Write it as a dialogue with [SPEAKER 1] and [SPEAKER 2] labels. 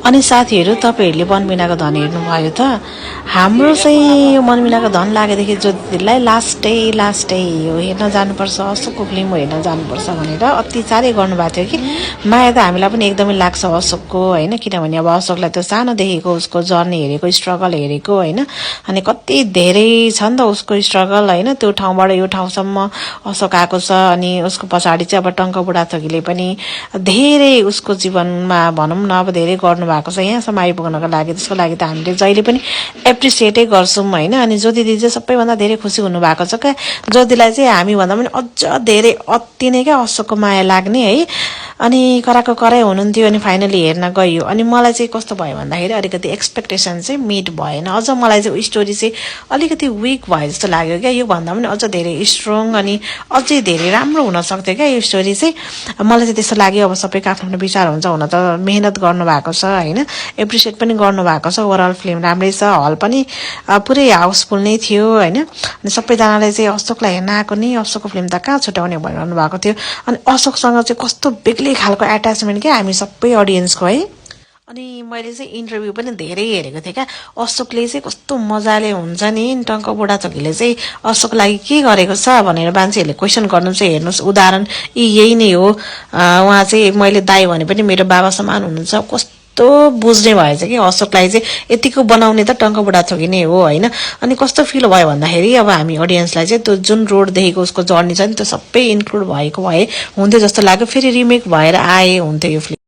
[SPEAKER 1] अनि साथीहरू तपाईहरुले मनबिनाको धन हेर्नुभयो त हाम्रो चाहिँ यो मनबिनाको धन लागेदेखि ज्योतिलाई लास्टै हो हेर्न जानुपर्छ अशोकको फिल्म हेर्न जानुपर्छ भनेर अत्याचारै गर्नुभएको थियो कि माया त हामीलाई पनि एकदमै लाग्छ अशोकको हैन किनभने अब अशोकलाई त सानोदेखिको उसको जर्नी हेरेको स्ट्रगल हेरेको हैन अनि कति धेरै छ नि त उसको स्ट्रगल हैन त्यो ठाउँबाट यो ठाउँसम्म अशोक आएको छ अनि उसको पछाडी चाहिँ अब टंक बुढाथोकीले पनि धेरै उसको जीवनमा भनौं न अब धेरै गर्नु भएको छ यहाँसम्म आइपुग्नको लागि त्यसको लागि त हामीले जहिले पनि एप्रिसिएटै गर्छौं हैन अनि ज्योति दिदी चाहिँ सबैभन्दा धेरै खुसी हुनु भएको छ के ज्योतिलाई चाहिँ हामी भन्दा पनि अझ धेरै अति नै के अशोकको माया लाग्ने है अनि कराको कराई हुनुहुन्थ्यो अनि फाइनली हेर्न गयो अनि मलाई चाहिँ कस्तो भयो भन्दाखेरि अलिकति एक्सपेक्टेसन चाहिँ मिट भएन अझ मलाई चाहिँ स्टोरी चाहिँ अलिकति वीक भयो जस्तो लाग्यो क्या यो भन्दा पनि अझ धेरै स्ट्रङ अनि अझै धेरै राम्रो हुन सक्थ्यो क्या यो स्टोरी चाहिँ मलाई चाहिँ त्यस्तो लाग्यो अब सबैको आफ्नो विचार हुन्छ हुन त मेहनत गर्नु भएको छ हैन एप्रिसिएट पनि गर्नु भएको छ ओभरअल फिल्म राम्रै छ हल पनि पुरै हाउसफुल नै थियो हैन अनि सबैजनाले चाहिँ अशोकलाई हेर्न आएको नि अशोकको फिल्म त कहाँ छुटाउने भनिरहनु भएको थियो अनि अशोकसँग चाहिँ कस्तो बेग्लै खालको एट्याचमेन्ट के हामी सबै ऑडियन्सको है अनि मैले चाहिँ इन्टरभ्यु पनि धेरै हेरेको थिएँ क्या अशोकले चाहिँ कस्तो मजाले हुन्छ नि टंक बुढाथोकीले चाहिँ अशोक लागि के गरेको छ भनेर मान्छेहरूले क्वेशन गर्नु चाहिँ हेर्नुस् उदाहरण यही नै हो उहाँ चाहिँ मैले दाइ भने पनि मेरो बाबा समान हुनुहुन्छ कस्तो बुझ्ने भएछ कि अशोकलाई चाहिँ यतिको बनाउने त टंक बुढाथोकी नै हो हैन अनि कस्तो फिल भयो भन्दाखेरि अब हामी ऑडियन्सलाई चाहिँ त्यो जुन रोड देखिको उसको जर्नी छ नि त्यो सबै इन्क्लुड भएको भए हुन्थ्यो जस्तो लाग्यो फेरि रिमेक भएर आए हुन्थ्यो यो फिल्म